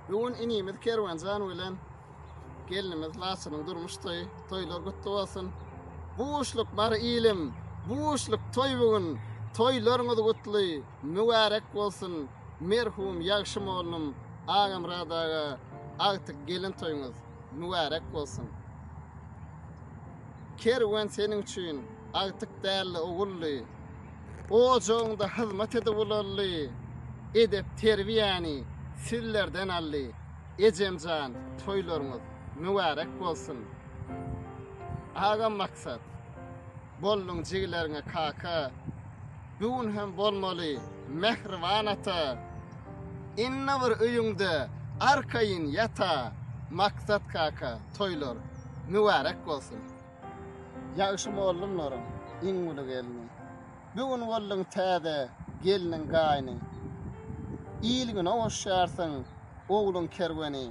Bu gün inimiz Kerwenjan bilen gelnimiz Laçynyň durmuş toýy. Toýlar gutly bolsun. Buşluk Mary ilim, buşluk toý bu gün. Toýlaryňyz gutly, mübärek bolsun. Merhum Ýagşy mollum Agamyrat aga agtyk gelin toýuňyz mübärek bolsun. Kerwen seniň üçin agtyk däldi oguldy. Ojagyňda hyzmat edip ulaldy. Edep terbiýäni sizlerden aldy. Ejemjan toýlaryňyz mübärek bolsun. Agam Maksat, bolduň jigileriňe kaka. Bu gün hem bolmaly mähriban ata. Indi bir öýüňde arkaýyn ýata Maksat kaka toýlar mübärek bolsun. Ýagşy mollumlaryň iň uly gelni. Bu gün bolduň täze gelniň gaýny. Il-güne goşýarsyň ogluň kerweni.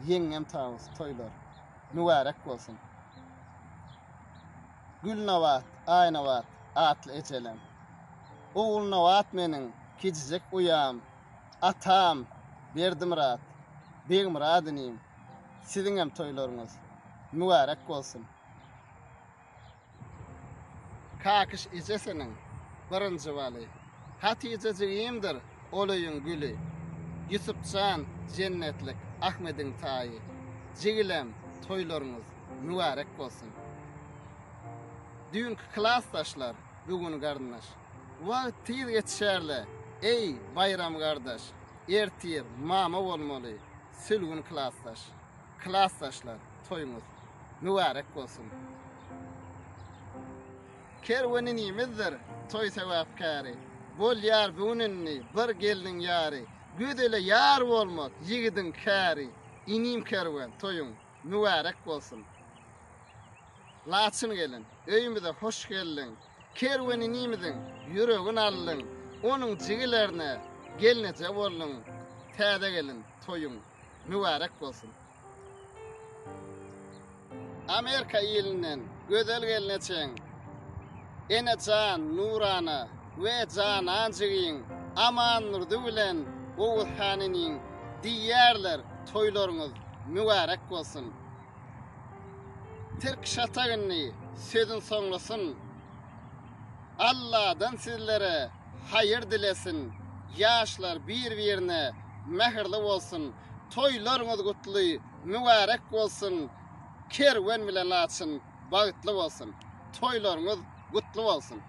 Ýeňňem Tawus toýlar mübärek bolsun. Gülnabat, Aýnabat atly ejelem. Ogulnabat meniň kijijek uýam, atam Berdimyrat, Begmyrat inim, siziňem toýlaryňyz mübärek bolsun. Kakyş ejesiniň birinji baly. Hatyja jigimdir ol öýüň güli. Ýusupjan jennetlik Ahmediň taýy. Jigilem toýlaryňyz mübärek bolsun. Düýnki klasdaşlar bu gün garyndaş. Wagt tiz geçýärle, eý, Baýram gardaş, ertir mama bolmaly Sülgün klasdaş. Klasdaşlar, toýuňyz mübärek bolsun! Kerwen inimizdir toý sebäpkäri, Bolýar bu gün indi bir gelniň ýary, Gözele ýar bolmak ýigidiň käri, Inim Kerwen, toýuň mübärek bolsun! Laçyn gelin, öýümize hoş geldiň. Kerwen inimiziň ýüregin aldyň. Onuň jigilerine gelneje bolduň. Täze gelin, toýuň mübärek bolsun. Amerika ilinden gözel gelnejeň Enejan, Nurana we Janan jigiň Amandurdy bilen Oguzhan iniň diýýärler toýlaryňyz mübärek bolsun. Tirk şatak indi sözün soňlasyn. Alladan sizlere haýyr dilesin. Ýaşlar bir-birine mähirli bolsun. Toýlaryňyz gutly, mübärek bolsun. Kerwen bilen Laçyn bagtly bolsun. Toýlaryňyz gutly bolsun.